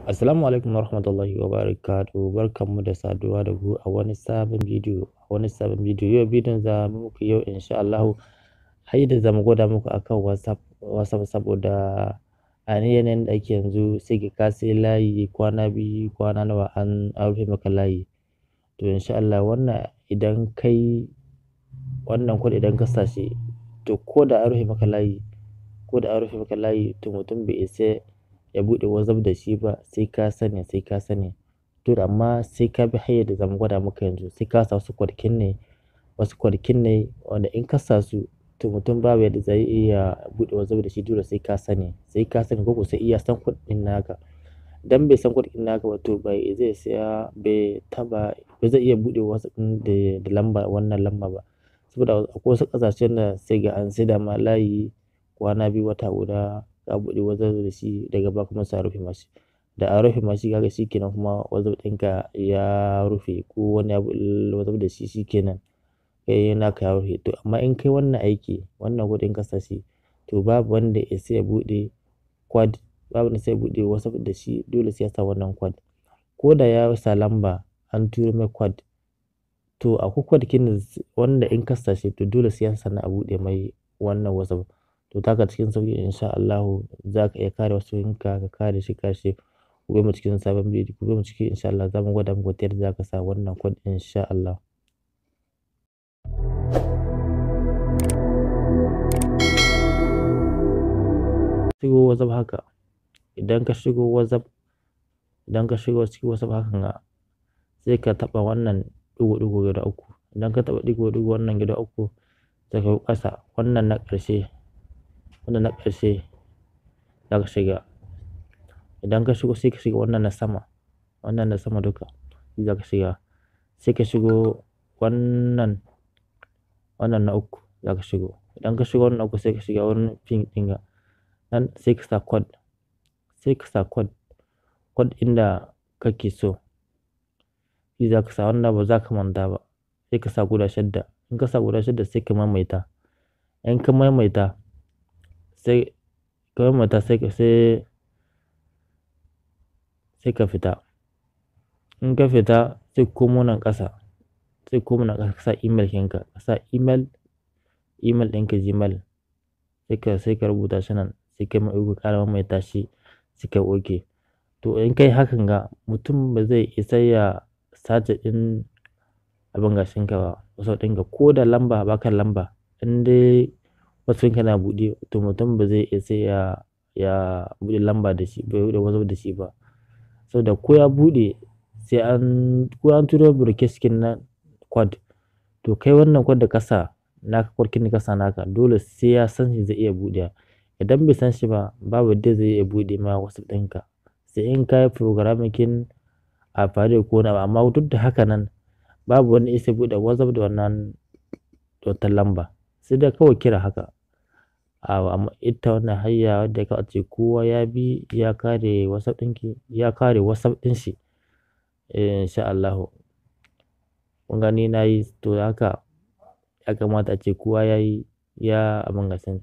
Assalamu alaikum warahmatullahi wabarakatuh. Barkanmu da saduwa da ku a wani sabon bidiyo, a wani sabon bidiyo. Yau bidiyon za mu muku yau insha Allahu har da zamu gwada muku akan WhatsApp saboda a yanayin da ake yanzu sai ka sai layi kwana biyu, kwana nawa an rufe maka layi. To insha Allah wannan idan kai wannan code idan ka sa shi, to ko da an rufe maka layi, ko da an rufe maka layi, to mutum bai isa ya buɗe WhatsApp da shi ba sai ka sani, sai ka sani. To amma sai ka bi hanyar da zamu gwada maka yanzu, sai ka sa wasu code ne, wasu code ne wanda in ka sa su, to mutum babu yadda zai iya buɗe WhatsApp da shi. Dole sai ka sani, sai ka sani ko sai iya san code ɗin naka. Dan bai san code ɗin naka ba, to bai zai saya, bai taɓa, ba zai iya buɗe WhatsApp ɗin da lamba, wannan lamba ba. Saboda akwai wasu ƙasashen da sai ga an saida ma layi kwana biyu, wata guda, ka buɗe WhatsApp da shi, daga baya kuma sai a rufe mashi. Da an rufe mashi, kaga shikenan, kuma WhatsApp ɗinka ya rufe, ko wani ya buɗe WhatsApp da shi, shikenan kai naka ya rufe. To amma in kai wannan aiki, wannan code in ka sa shi, to babu wanda ya isa ya buɗe code, babu wanda sai ya buɗe WhatsApp da shi, dole sai ya sa wannan code. Ko da ya sa lamba an turo mai code, to akwai code kin wanda in ka sa shi, to dole sai ya sannan a buɗe mai wannan WhatsApp. To taka cikin sauƙi insha Allahu za ka iya kare wasoyinka, ka kare shi, kare shi. Ku biyo mu cikin sabon bidiyo, ku biyo mu ciki insha Allah za mu gwada muku ta yadda za ka sa wannan code insha Allah. Shigo WhatsApp haka, idan ka shigo WhatsApp, idan ka shigo cikin WhatsApp hakan ga, sai ka taɓa wannan ɗigo-ɗigo guda uku. Idan ka taɓa ɗigo-ɗigo wannan guda uku, sai ka yi ƙasa, wannan na ƙarshe, wannan na ƙarshe za ka shiga. Idan ka shigo, sai ka shiga wannan na sama, wannan na sama duka shi za ka shiga. Sai ka shigo wannan, wannan na uku za ka shigo. Idan ka shigo wannan uku, sai ka shiga wurin pin ɗin ga nan, sai ka sa code, sai ka sa code, code inda kake so shi za ka sa, wanda ba za ka manta ba. Sai ka sa guda shidda. In ka sa guda shidda, sai ka maimaita. In ka maimaita, sai ka maimaita, sai ka fita. In ka fita, sai komo nan ƙasa, sai komo nan ƙasa, ka sa email ɗinka, ka sa email ɗinka, Gmail, sai ka rubuta shi nan, sai ka ƙara maimaita shi, sai ka okay. To in kai hakan ga, mutum ba zai isa ya sace ɗin abin gashinka ba, WhatsApp ɗinka, ko da lamba baka lamba, in dai WhatsApp ɗinka na buɗe, to mutum ba zai isa ya buɗe lamba da shi, bai buɗe WhatsApp da shi ba. Saboda ko ya buɗe, sai an ko an turo broadcast na code, to kai wannan code da ka sa naka, code kin da ka sa naka, dole sai ya san shi zai iya buɗewa. Idan bai san shi ba, babu yadda zai iya buɗe ma WhatsApp ɗinka, sai in ka yi programming kin amfani ko wani abu. Amma duk da haka nan, babu wanda ya isa buɗe WhatsApp da wannan wata lamba, sai dai kawai kira haka. Amma ita wannan hanya wadda ya ce kowa ya bi ya kare WhatsApp ɗinki, ya kare WhatsApp ɗin shi insha Allahu. Kun gani na yi, to haka ya kamata ace kowa ya yi ya abin gasan.